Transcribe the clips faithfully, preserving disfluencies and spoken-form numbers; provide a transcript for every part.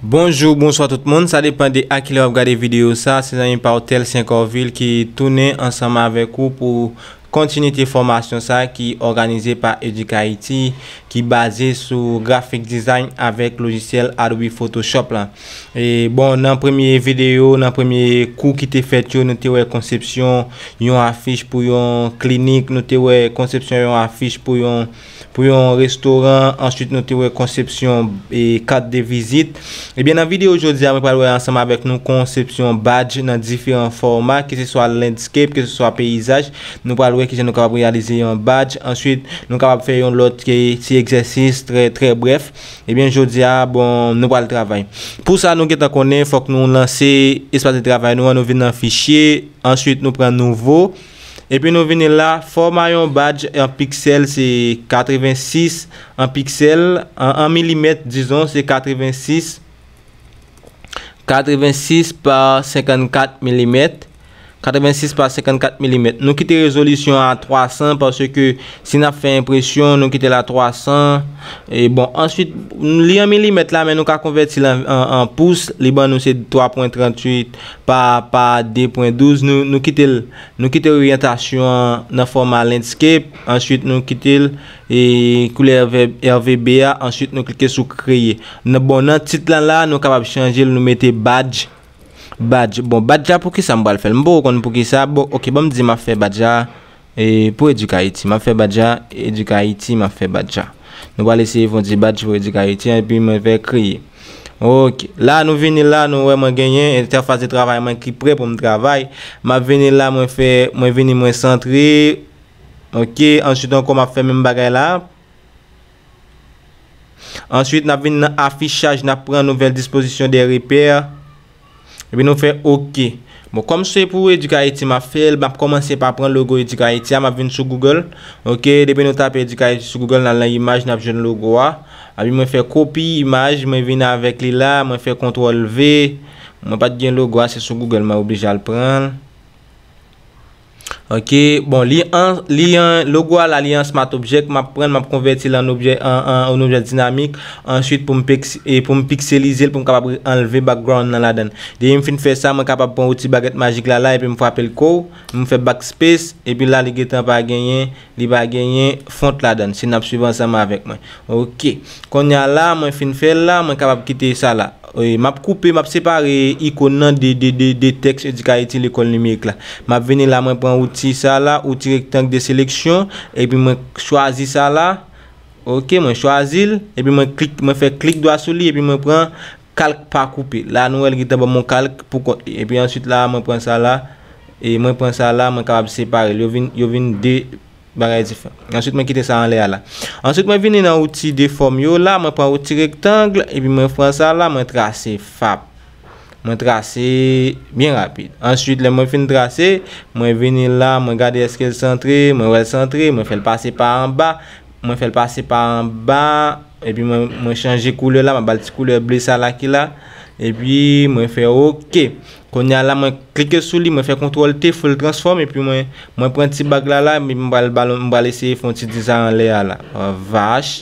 Bonjou, bonswa tout moun. Sa depann de a kilè w ap gade videyo sa. Se zanmi pa w Telcien Corville ki tounen ansanm avèk ou pou kontinite fòmasyon sa ki òganize pa Educayiti, ki baze sou graphic design avèk lojisyèl Adobe Photoshop la. E bon, nan premye videyo, nan premye kou ki te fèt yo, nou te wè konsepsyon yon afich pou yon klinik, nou te wè konsepsyon yon afich pou yon pou yon restoran. Answit, nou te wè konsepsyon e kat de vizit. Ebyen, nan videyo jodi a, mwen pral wè ansanm avèk nou konsepsyon badj nan diferan fòma, ke se swa landscape, ke se swa peyizaj. Nou pral wè kijan nou kapab reyalize yon badj. Answit, nou kapab fè yon lòt ke ti egzèsis trè, trè brèf. Ebyen, jodi a, bon, nou pral travay. Pou sa, nou gentan konnen, fòk nou lanse espas de travay nou an, nou vin nan fichye. Answit, nou pran nouvo. Epi nou vini la, fòma yon badj an piksèl se katrevensis, an piksèl, an, an milimèt, dizon, se katrevensis, katrevensis pa senkannkat milimèt. Katrevensis pa senkannkat milimèt. Nou kite rezolisyon a twa san paske si n ap fè enpresyon, nou kite l a twa san. E bon, answit, li an milimèt la, men nou ka konvèti l an, an, an pous. Li ban nou se twa pwen tranntuit pa, pa de pwen douz. Nou, nou kite l, nou kite oryantasyon an nan fòma landscape. Answit, nou kite l e koulè R V, R V B a. Answit, nou klike sou kreye. Nan, bon, nan tit lan la, nou kapab chanje l, nou mete badj. Badj. Bon, badj la, poukisa m pral fè l? M poko konn poukisa. Bon, ok, ban m di m ap fè badj la e, pou Educayiti. M ap fè badj la, Educayiti, m ap fè badj la. Nou pral eseye fè yon ti badj pou Educayiti, epi mwen fè kreye. Ok. La, nou vini la, nou wè mwen genyen entèfas de travay mwen ki prè pou m travay. M ap vini la, mwen fè, mwen vini, mwen santre. Ok. Answit ankò, m ap fè menm bagay la. Answit, n ap vin nan afichaj, n ap pran nouvèl dispozisyon de repè. Epi nou fè ok. Bon, kòm se pou Educayiti m ap fè l, m ap kòmanse pa pran logo Educayiti a, m ap vin sou Google. Ok, depi nou tape Educayiti sou Google, n al nan imaj, n ap jwenn logo a. Epi mwen fè kopi imaj, mwen vin avèk li la, mwen fè kontwòl V. Mwen pa t gen logo a, se sou Google mwen oblije al pran l. Ok, bon, li an, li an, logo a la, li an Smart Object, m ap pran l, m ap konvèti l an objè, an, an, an objè dinamik. Answit, pou m peks-, e pou m pikselize l, pou m kapab anlve background nan ladan l. Depi m fin fè sa, mwen kapab pran outi bagèt majik la, la, epi m frape l kou, m fè backspace, epi la, li gentan pa genyen, li pa genyen font ladan l, si n ap swiv ansanm avèk mwen. Ok, kounye a la, mwen fin fè l la, mwen kapab kite sa la. E, m ap koupe, m ap separe ikòn nan de, de, de, de tèks Educayiti lekòl nimerik la. M ap vini la, mwen pran outi sa la, outi rektang de seleksyon, epi mwen chwazi sa la. Ok, mwen chwazi l, epi mwen klik, mwen fè klik dwa sou li, epi mwen pran kalk pa koupe. La, nou wè l gentan ban m yon kalk pou kont li. Epi answit la, mwen pran sa la, e mwen pran sa la, mwen kapab separe l. Yo vin, yo vin de bagay diferan. Answit, mwen kite sa anlè a la. Answit, mwen vini nan outi de fòm yo la, mwen pran outi rektang, epi mwen pran sa la, mwen trase fap. Mwen trase byen rapid. Answit, lè mwen fin trase, mwen vini la, mwen gade èske l santre, mwen wè l santre, mwen fè l pase pa anba, mwen fè l pase pa anba, epi mwen, mwen chanje koulè la, mwen ba l ti koulè ble sa la ki la, epi mwen fè ok. Kounye a la, mwen klike sou li, mwen fè kontwòl T, full transform, epi mwen, mwen pran ti bag la la, epi mwen pral, mwen pral eseye fè yon ti dizay anlè a la. Vach.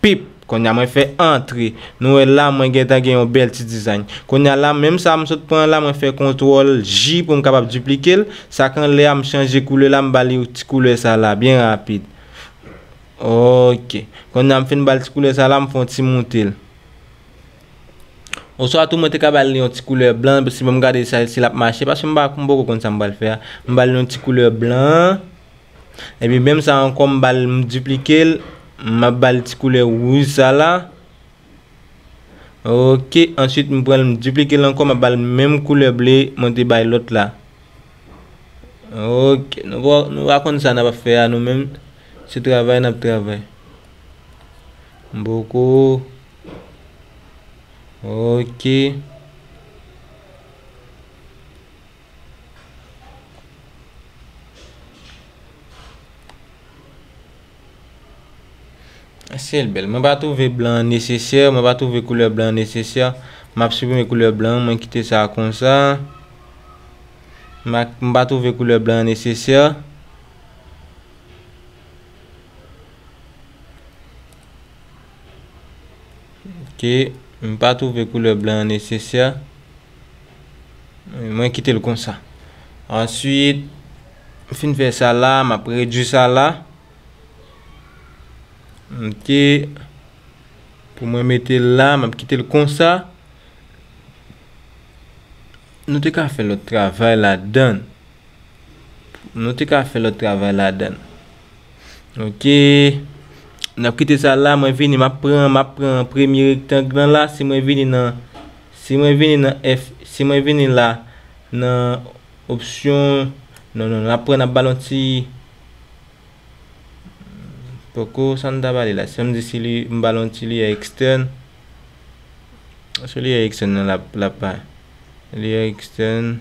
Pip! Kounye a, mwen fè antre. Nou wè la, mwen gentan gen yon bèl ti dizay. Kounye a la, menm sa m sot pran la, mwen fè kontwòl J pou m kapab diplike l. Sa k anlè a, m chanje koulè la, m ba li ti koulè sa la, byen rapid. Ok. Kounye a, m fin ba l ti koulè sa la, m fè yon ti moute l. Oswa tou mwen te ka ba l yon ti koulè blan, si m gade sa, si l ap mache, paske m pa, m poko konn sa m pral fè a. M ba l yon ti koulè blan. Epi menm sa ankò, m ba l, m diplike l, m ap ba l ti koulè wouj sa la. Ok, answit m pran l, m diplike l ankò, m ap ba l menm koulè ble mwen te bay lòt la. Ok, nou pa, nou pa konn sa n ap fè a nou menm. Se travay n ap travay. M poko. Ok. Sèl bèl. Mwen pa twouve blan an nesesè, mwen pa twouve koulè blan an nesesè. M ap siprime koulè blan an, mwen kite sa konsa. M pa, m pa twouve koulè blan an nesesè. Ok, m pa twouve koulè blan an nesesè. Mwen kite l konsa. Answit, m fin fè sa la, m ap redui sa la. Ok. Pou mwen mete l la, m ap kite l konsa. Nou te ka fè lòt travay ladan. Nou te ka fè lòt travay ladan. Ok. N ap kite sa la, mwen vini, m ap pran, m ap pran premye rektang lan la, si mwen vini nan, si mwen vini nan F, si mwen vini la, nan opsyon, non, non, n ap pran, n ap ba l yon ti, poko, sa n ta pale la, si m di si li, m ba l yon ti layer extern, se layer extern nan l ap, l ap bay. Layer extern.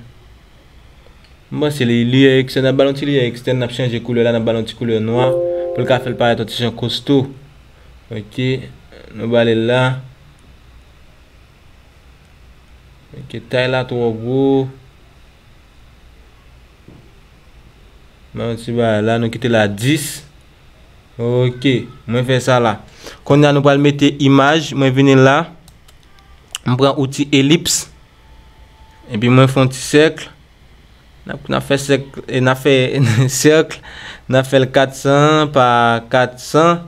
M panse li, layer extern, n ap ba l yon ti layer extern, n ap chanje koulè la, n ap ba l yon ti koulè nwa, pou l ka fè l parèt yon ti jan kosto. Ok, nou ba l la. Ok, tay la twò gwo. Ba yon ti bagay la, nou kite l a dis. Ok, mwen fè sa la. Kounye a nou pral mete imaj, mwen vini la. M pran outi elips. Epi mwen fè yon ti sèk. N ap, n ap fè sèk, e n ap fè sèk. N ap fè l kat san pa kat san.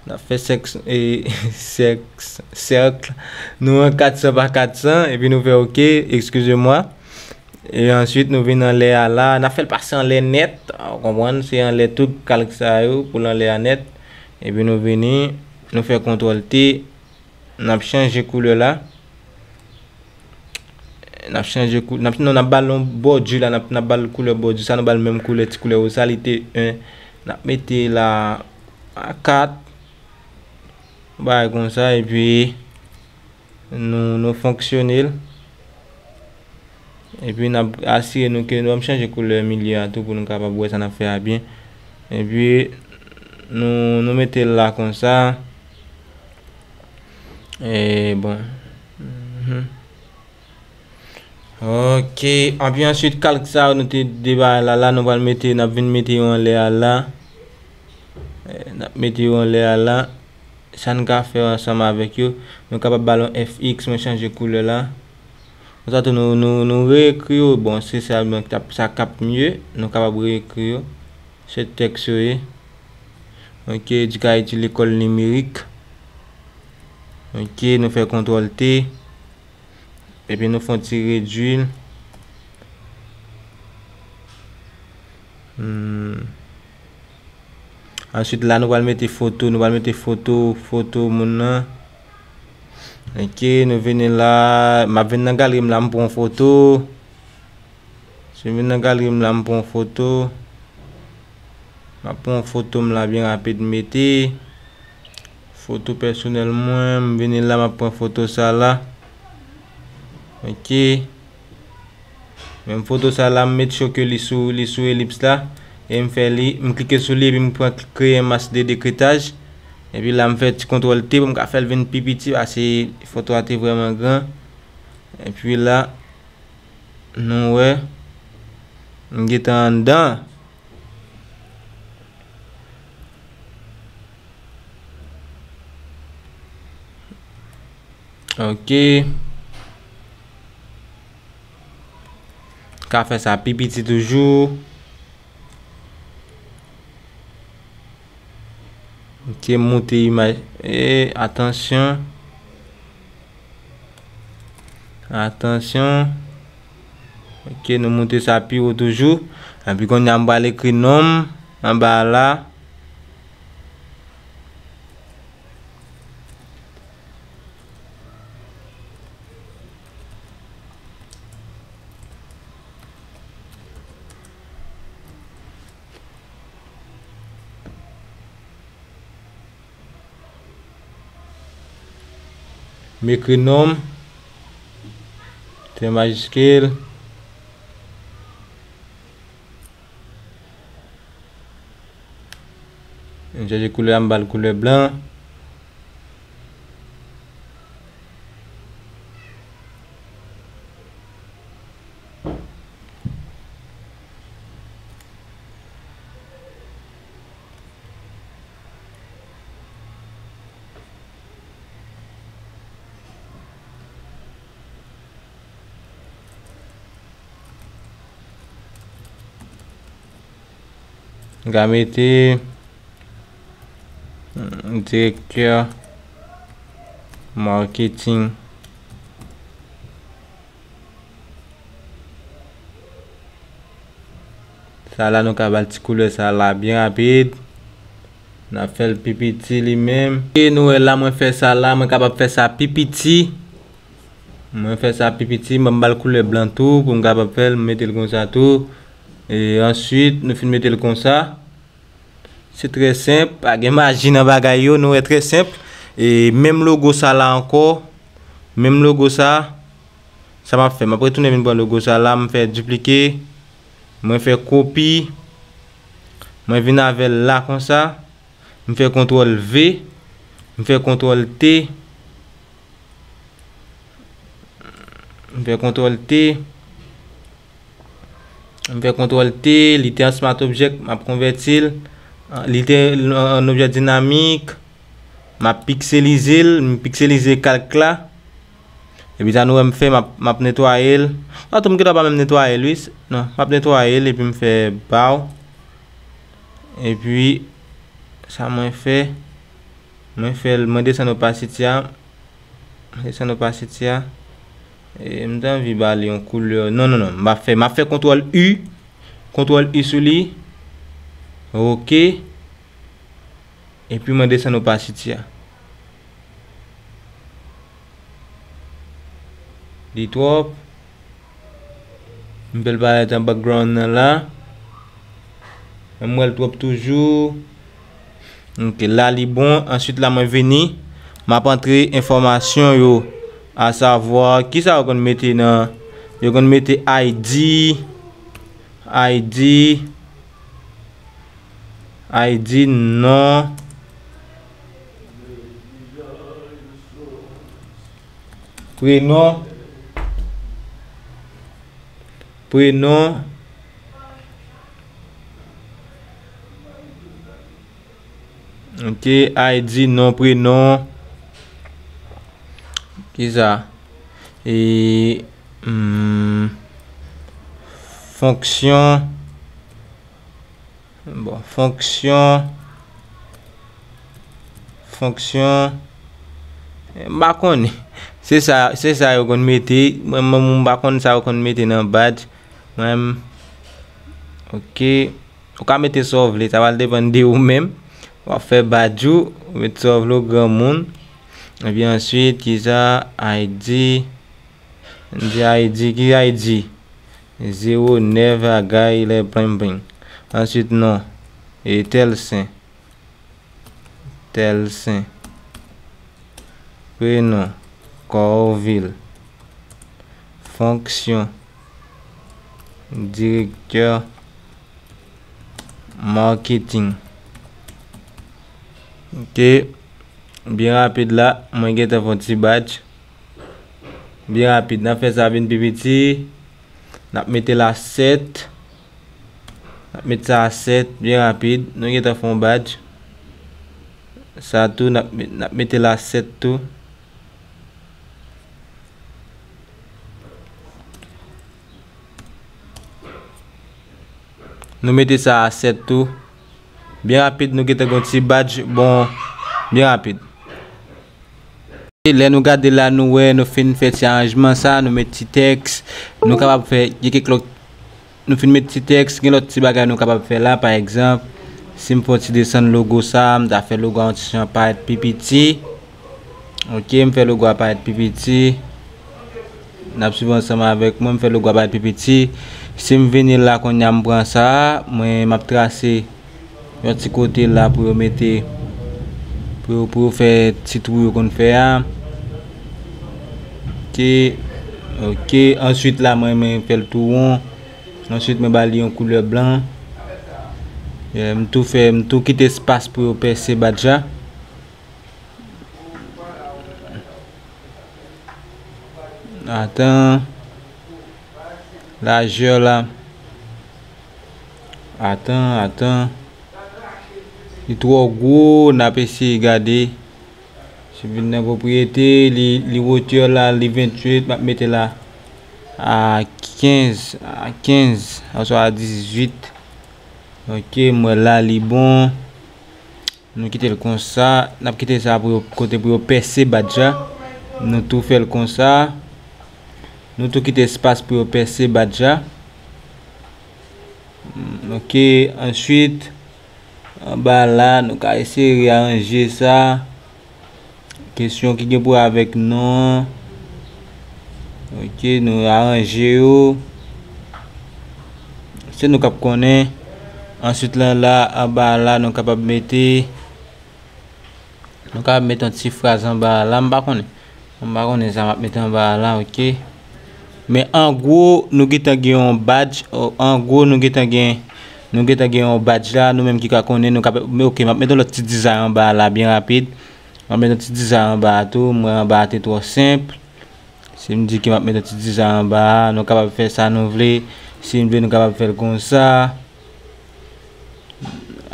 N ap fè sèk, e, sèk, sèk. Nou an kat san pa kat san, epi nou fè ok, excusez-moi. E answit, nou vin anlè a la. N ap fè l pase anlè nèt. Ou konprann? Se anlè tout kalk sa yo pou l anlè a nèt. Epi nou vini, nou fè kontwòl T. N ap chanje koulè la. N ap chanje kou-, n ap, non, n ap ba l yon bòdi la, n ap, n ap ba l koulè bòdi sa, nou ba l menm koulè, ti koulè wouz sa, li te en. N ap mete la a kat. Bagay konsa, epi nou, nou fonksyone l. Epi n ap asire nou ke nou ap chanje koulè milye a tou pou nou kapab wè sa n ap fè a byen. Epi nou, nou mete l la konsa. E bon. Mhm. Ok. Epi answit, kalk sa yo nou te debare la, la, nou pral mete, n ap vin mete yo anlè a la. E, n ap mete yo anlè a la. Sa n ka fè ansanm avèk yo, nou kapab ba l yon F X, mwen chanje koulè la. Konsa tou nou, nou, nou reekri yo. Bon, se sa, men, k ap, sa k ap mye, nou kapab reekri yo. Se tèks yo ye. Ok, Edikayiti lekòl nimerik. Ok, nou fè kontwòl T. Epi nou fè yon ti redui l. Hmm. Answit la, nou pral mete foto, nou pral mete foto, foto moun nan. Ok, nou vini la, m ap vin nan galri m la, m pran yon foto. Si m vin nan galri m la, m pran yon foto. M ap pran yon foto m la byen rapid, m mete foto pèsonèl mwen, m vini la, m ap pran foto sa la. Ok. Menm foto sa la, m make sure ke li sou, li sou elips la. E m fè li, m klike sou li, epi m pran kreye mask de dekretaj. Epi la, m fè ti kontwòl T pou m ka fè l vin pi piti, paske foto a te vrèman gran. Epi la, nou wè, m gentan anndan. Ok. Ka fè sa pi piti toujou. Ok, moute imaj. E, atansyon. Atansyon. Ok, nou moute sa pi wo toujou. Epi kounye a, m pral ekri non m anba la. M ekri non m, T majiskil. M chanje koulè a, m ba l koulè blan. M ka mete, mm, direktè maketing. Sa la, nou ka ba l ti koulè sa la byen rapid. N ap fè l pi piti li menm. E nou wè la, mwen fè sa la, mwen kapab fè sa pi piti. Mwen fè sa pi piti, mwen ba l koulè blan tou pou m kapab fè l, m mete l konsa tou. E answit, nou fin mete l konsa. Se trè senp, pa gen maji nan bagay yo, nou wè, trè senp. E menm logo sa la ankò, menm logo sa, sa m ap fè, m ap retounen vin pran logo sa la, m fè diplike, mwen fè kopi, mwen vin avè l la konsa, m fè kontwòl V, m fè kontwòl T, m fè kontwòl T, m fè kontwòl T, li te an Smart Object, m ap konvèti l, li te an objè dinamik, m ap pikselize l, m pikselize kalk la. Epi sa nou wè m fè, m ap, m ap netwaye l. Atò, m gentan pa menm netwaye l, wi. Non, m ap netwaye l epi m fè baw. Epi, sa mwen fè, mwen fè l, mwen desann opasite a. Desann opasite a. E, m te anvi ba li yon koulè. Non, non, non. M ap fè, m ap fè kontwòl U. Kontwòl U sou li. Ok. Epi mwen desann opasite a. Li twòp. M fè l parèt an background nan la. M wè l twòp toujou. Ok, la li bon. Answit la mwen vini. M ap antre enfòmasyon yo. Asavwa, kisa yo konn mete nan, yo konn mete I D, I D, I D, non, prenon, prenon. Ok, I D, non, prenon. Kisa? E, hmm, fonksyon. Bon, fonksyon. Fonksyon. M pa konnen. Se sa, se sa yo konn mete. Mwen, mwen, m pa konn sa yo konn mete nan badge. Mwen, ok. Ou ka mete sa w vle, sa pral depann de ou menm. W ap fè badge ou, ou met sa w vle, ou granmoun. Epi answit, kisa? I D. Di I D, ki I D? Zewo nèf agay lè plen plen. Answit, non. E tèl sen. Tèl sen. Prenon, Corville. Fonksyon, direktè maketing. Ok. Byen rapid la, mwen gentan fè yon ti badge. Byen rapid, n ap fè sa vin pi piti. N ap mete l a sèt. N ap met sa a sèt, byen rapid. Nou gentan fè yon badge. Sa tou, n ap met, n ap mete l a sèt tou. Nou mete sa a sèt tou. Byen rapid, nou gentan gen yon ti badge. Bon, byen rapid. E lè nou gade la, nou wè, nou fin fè ti aranjman sa, nou met ti tèks, nou kapab fè, gen kèk lòt, nou fin met ti tèks, gen lòt ti bagay nou kapab fè la, pa egzanp, si m fè yon ti desann logo sa, m ta fè logo a yon ti jan parèt pi piti. Ok, m fè logo a parèt pi piti. N ap swiv ansanm avèk mwen, m fè logo a parèt pi piti. Si m vini la kounye a, m pran sa, mwen, m ap trase yon ti kote la pou yo mete, pou yo, pou yo fè ti twou yo konn fè a. Ok, ok. Answit la, mwen, mwen fè l tou won. Answit, mwen ba li yon koulè blan. Eh, m tou fè, m tou kite espas pou yo pèse badge la. Atan. Lajè la. Atan, atan. Li twò gwo, n ap eseye gade. Si vin nan pwopriyete, li, li wotè la, li venntuit, m ap mete la a kenz, a kenz, oswa a dizuit. Ok, m wè la li bon. Nou kite l konsa. N ap kite sa pou yo, kote pou yo pèse badj la. Nou tou fè l konsa. Nou tou kite espas pou yo pèse badj la. Mm, ok, answit, anba la, nou ka eseye reyaranje sa. Kesyon ki gen pou wè avèk non an. Ok, nou aranje yo. Se nou k ap konnen. Answit la, la, anba la, nou kapab mete, nou kapab mete yon ti fraz anba la. M pa konnen. M pa konnen sa m ap mete anba la, ok. Men an gwo, nou gentan gen yon badj. O, an gwo, nou gentan gen, nou gentan gen yon badj la. Nou menm ki ka konnen, nou ka, men ok, m ap mete yon lòt ti dizay anba la, byen rapid. M ap mete yon ti dizay anba a tou. M wè anba a te twò senp. Si m di ke m ap mete yon ti dizay anba a, nou kapab fè sa nou vle. Si m vle, nou kapab fè l konsa.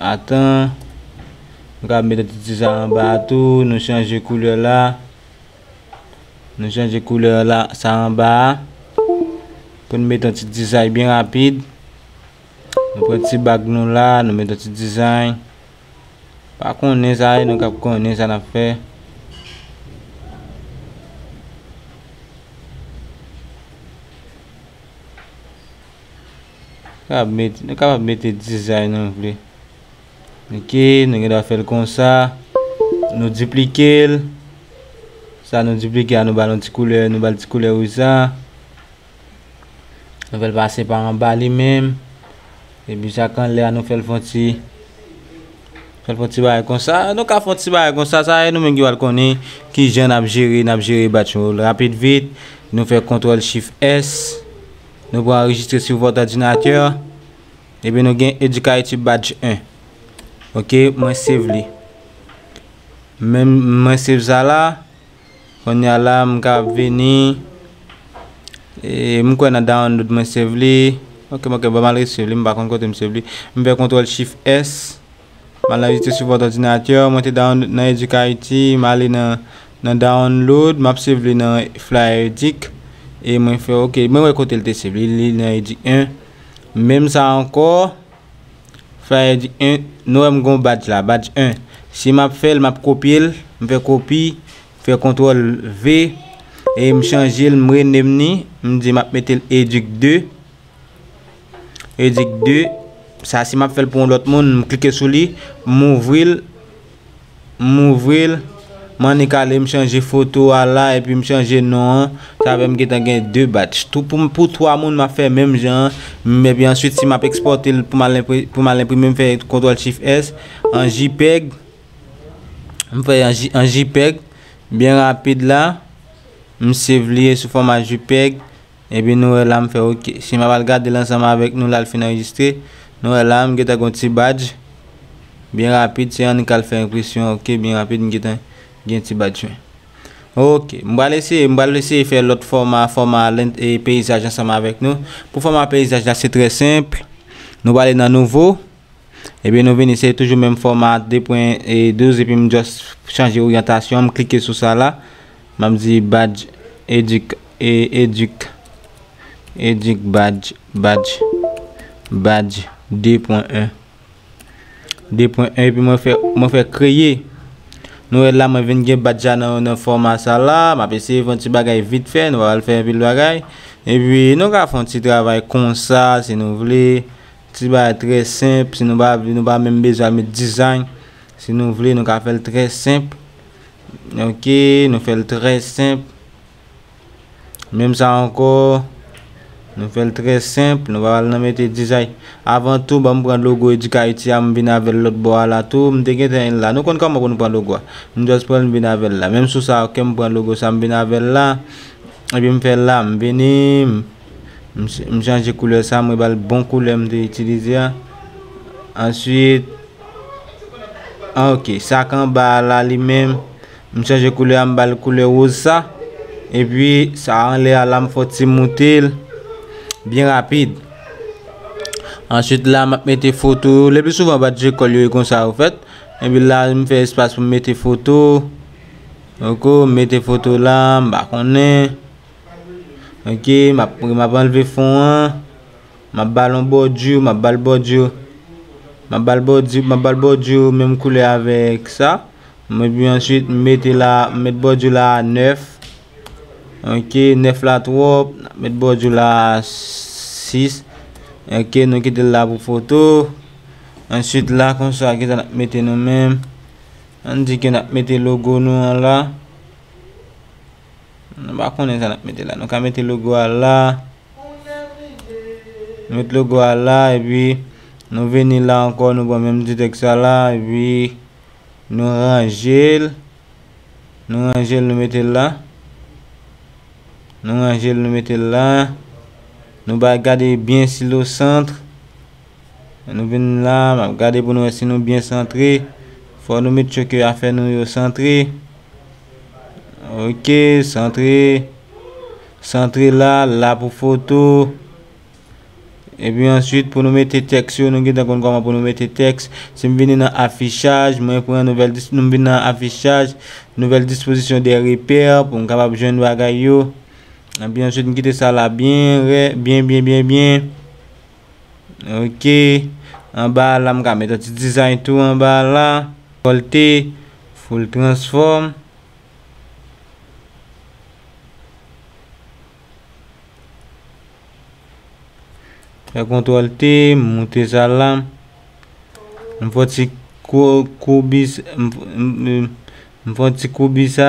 Atan. Nou kapab mete yon ti dizay anba a tou. Nou chanje koulè la. Nou chanje koulè la, sa anba a. Pou n mete yon ti dizay byen rapid. Nou pran ti bag nou la, nou mete yon ti dizay. Pa konnen sa, e nou k ap konnen sa n ap fè. Kapab mete, nou kapab mete dizay nou vle. Ok, nou gen dwa fè l konsa. Nou diplike l. Sa nou diplike a, nou ba l yon ti koulè, nou ba l ti koulè wouj sa. Nou fè l pase pa anba li menm. Epi sa k anlè a, nou fè l fè yon ti, fè l fè yon ti bagay konsa. Nou ka fè yon ti bagay konsa, sa e nou menm ki pral konnen kijan n ap jere, n ap jere batch yo. Rapid vit, nou fè kontwòl chif S. Nou pran anrejistre sou vòt òdinatè. Epi nou gen Educate badge en. Ok, mwen save li. Men mwen save sa la. Kounye a la, m ka vini. E, m kwè nan download mwen save li. Ok, ok, ban m al resave li. M pa konn kote m save li. M fè kontwòl chif S. M al anrejistre sou vòt òdinatè. Mwen te download nan Educate. M ale nan, nan download. M ap save li nan Flyer Edic. E mwen fè ok. Mwen wè kote l te save li. Li nan Edic en. Menm sa ankò. Flyer Edic en, nou wè m gon badj la, badj en. Si m ap fè l, m ap kopye l, m fè kopi, fè kontwòl V, e m chanje l, m rename li, m di m ap mete l Edic de. Edic de, sa si m ap fè l pou yon lòt moun, m klike sou li, m ouvri l, M ouvri l. M annik ale, m chanje foto a la, epi m chanje non an. Sa fè m gentan gen de badj. Tou pou, pou twa moun, m ap fè menm jan an. M, epi answit, si m ap ekspòte l pou m al enpri-, pou m al enprime, m fè kontwòl chif S. An JPEG. M fè an J-, an JPEG. Byen rapid la. M save li sou fòma JPEG. Epi nou wè la m fè ok. Si m ap al gade l ansanm avèk nou la l fin anrejistre, nou wè la m gentan gon ti badj. Byen rapid, se annik al fè enpresyon, ok, byen rapid, m gentan gen ti badj mwen. Ok, m pral eseye, m pral eseye fè lòt fòma, fòma len-, e, peyizaj ansanm avèk nou. Pou fòma peyizaj la, se trè senp. Nou prale nan nouvo. Ebyen, nou vini, se toujou menm fòma de pwen douz, epi m just chanje oryantasyon, m klike sou sa la. M ap di badj Edic, e, Edic, Edic badj, badj, badj de pwen en. De pwen en, epi mwen fè, mwen fè kreye. Nou wè la, mwen vin gen badj la nan, nan fòma sa la. M ap eseye fè yon ti bagay vit fè, nou pa pral fè anpil bagay. Epi, nou ka fè yon ti travay konsa, si nou vle. Ti bagay trè senp, si nou pa, nou pa menm bezwen al met dizay. Si nou vle, nou ka fè l trè senp. Ok, nou fè l trè senp. Menm sa ankò, nou fè l trè senp, nou pa pral nan mete dizay. Avan tou, ban m pran logo Educate a, m vin avè l lòt bò a la tou. M te gentan la. Nou konn kòman pou nou pran logo a. M just pran l, m vin avè l la. Menm sou sa, ok, m pran logo sa, m vin avè l la. Epi m fè l la, m vini, m, m ch-, m chanje koulè sa, mwen ba l bon koulè m te itilize a. Answit, ah, ok, sa k anba a la li menm, m chanje koulè a, m ba l koulè woz sa. Epi, sa anlè a la, m fè yon ti moute l byen rapid. Answit la, m ap mete foto yo. Leplisouvan, badj lekòl yo e konsa yo fèt. Epi la, m fè espas pou m mete foto. Ok, m mete foto la, m pa konnen. Ok, m ap, m ap anlve fon an. M ap ba l yon bòdi, m ap ba l bòdi. M ap ba l bòdi, m ap ba l bòdi yo menm koulè avèk sa. Epi answit, m mete la, m met bòdi la a nèf. Ok, nèf la twòp, n ap met bòdi la a sis. Ok, nou kite l la pou foto. Answit la, konsa, kisa n ap mete nou menm? Ann di ke n ap mete logo nou an la. Nou pa konnen sa n ap mete la. Nou ka mete logo a la. Nou met logo a la, epi nou vini la ankò, nou pran menm ti tèks sa la, epi nou ranje l. Nou ranje l, nou mete l la. Nou ranje l, nou mete l la. Nou ba gade byen si l o sant. Nou vin la, m ap gade pou nou wè si nou byen santre. Fò nou make sure ke afè nou yo santre. Ok, santre. Santre la, la pou foto. Epi answit, pou nou mete tèks yo, nou gentan konn kòman pou nou mete tèks. Si m vini nan afichaj, mwen pran nouvèl dis-, nou vin nan afichaj, nouvelle disposition des repères, pou m kapab jwenn bagay yo. Epi answit, m kite sa la byen rè, byen, byen, byen, byen. Ok. Anba la, m ka met yon ti dizay tou anba la. Kontwòl T, full transform. Fè kontwòl T, m moute sa la. M fè yon ti kou-, koubi s-, m, m, m, m fè yon ti koubi sa.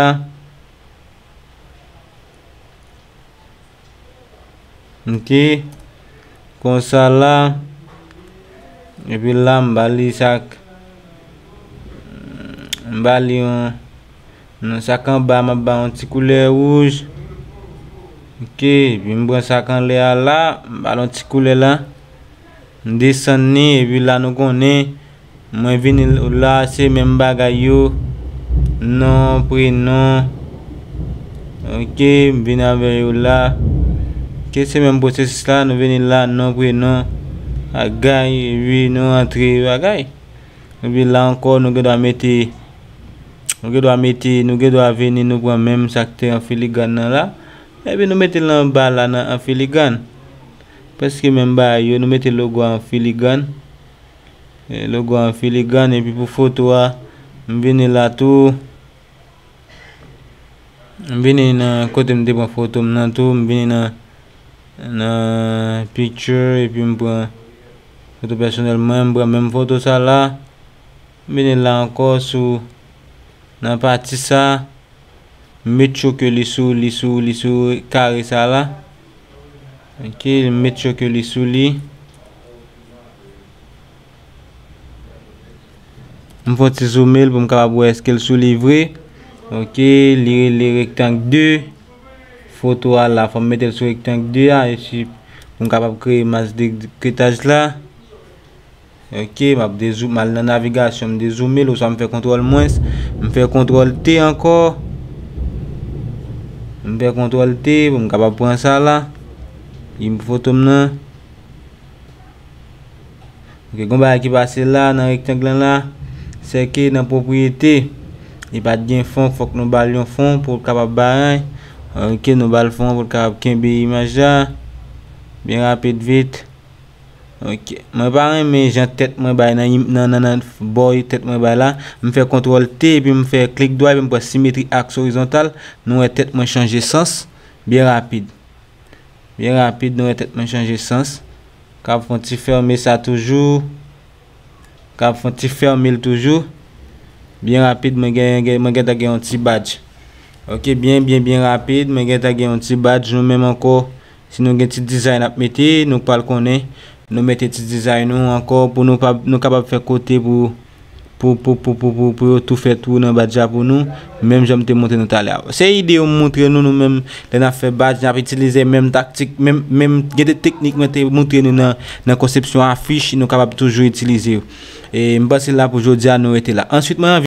Ok. Konsa la. Epi la, m ba li sa k-, m ba li yon, nan sa k anba, m ap ba yon ti koulè wouj. Ok, epi m pran sa k anlè a la, m ba l yon ti koulè la. M desann li, epi la nou konnen, mwen vini la, se menm bagay yo. Non, prenon. Ok, m vin avè yo la. Ok, se menm pwosesis la, nou vini la, non, prenon. Bagay, epi nou rantre bagay. Epi la ankò, nou gen dwa mete, nou gen dwa mete, nou gen dwa vini, nou pran menm sa k te an filigràn nan la. Epi nou mete l anba la nan an filigràn. Prèske menm bagay yo, nou mete logo an filigràn. E, logo an filigràn, epi pou foto a, m vini la tou. M vini nan kote m te pran foto m nan tou, m vini nan, nan picture, epi m pran foto pèsonèl mwen, m pran menm foto sa la. M vini la ankò sou, nan pati sa, m make sure ke li sou, li sou, li sou kare sa la. Ok, m make sure ke li sou li. M fè yon ti zoome l pou m kapab wè èske l sou li vre. Ok, li rele rektang de. Foto a la, fò m mete l sou rektang de a, epi pou m kapab kreye mas de, de kretaj la. Ok, m ap dezou-, m al nan navigasyon, m dezoome l, oswa m fè kontwòl mwens, m fè kontwòl T ankò. M fè kontwòl T pou m kapab pran sa la. Li foto m nan. Ok, gen yon bagay ki pase la, nan rektang lan la, se ke nan pwopriyete, li pa t gen fon, fòk nou ba l yon fon pou l kapab bay. Ok, nou ba l fon pou l kapab kenbe imaj la. Byen rapid, vit. Ok, mwen pa renmen jan tèt mwen bay nan im-, nan, nan, nan bò tèt mwen bay la. M fè kontwòl T, epi m fè klik dwa, epi m pran simetri aks orizontal. Nou wè tèt mwen chanje sans. Byen rapid. Byen rapid, nou wè tèt mwen chanje sans. K ap fè yon ti fèmen sa toujou. K ap fè yon ti fèmen l toujou. Byen rapid, mwen gen, gen, mwen gentan gen yon ti badj. Ok, byen, byen, byen rapid, mwen gentan gen yon ti badj. Nou menm ankò, si nou gen ti dizay n ap mete, nou pral konnen. Nou mete ti dizay nou ankò pou nou pa, nou kapab fè kote pou pou, pou, pou, pou, pou, pou yo tou fè twou nan badj la pou nou, menm jan m te montre nou talè a. Se ide yo m montre nou, nou menm, lè n ap fè badj, n ap itilize menm taktik, menm, menm, gen de teknik mwen te montre nou nan, nan konsepsyon afich, nou kapab toujou itilize yo. E m panse la pou jodi a, nou rete la. Answit, mwen anvi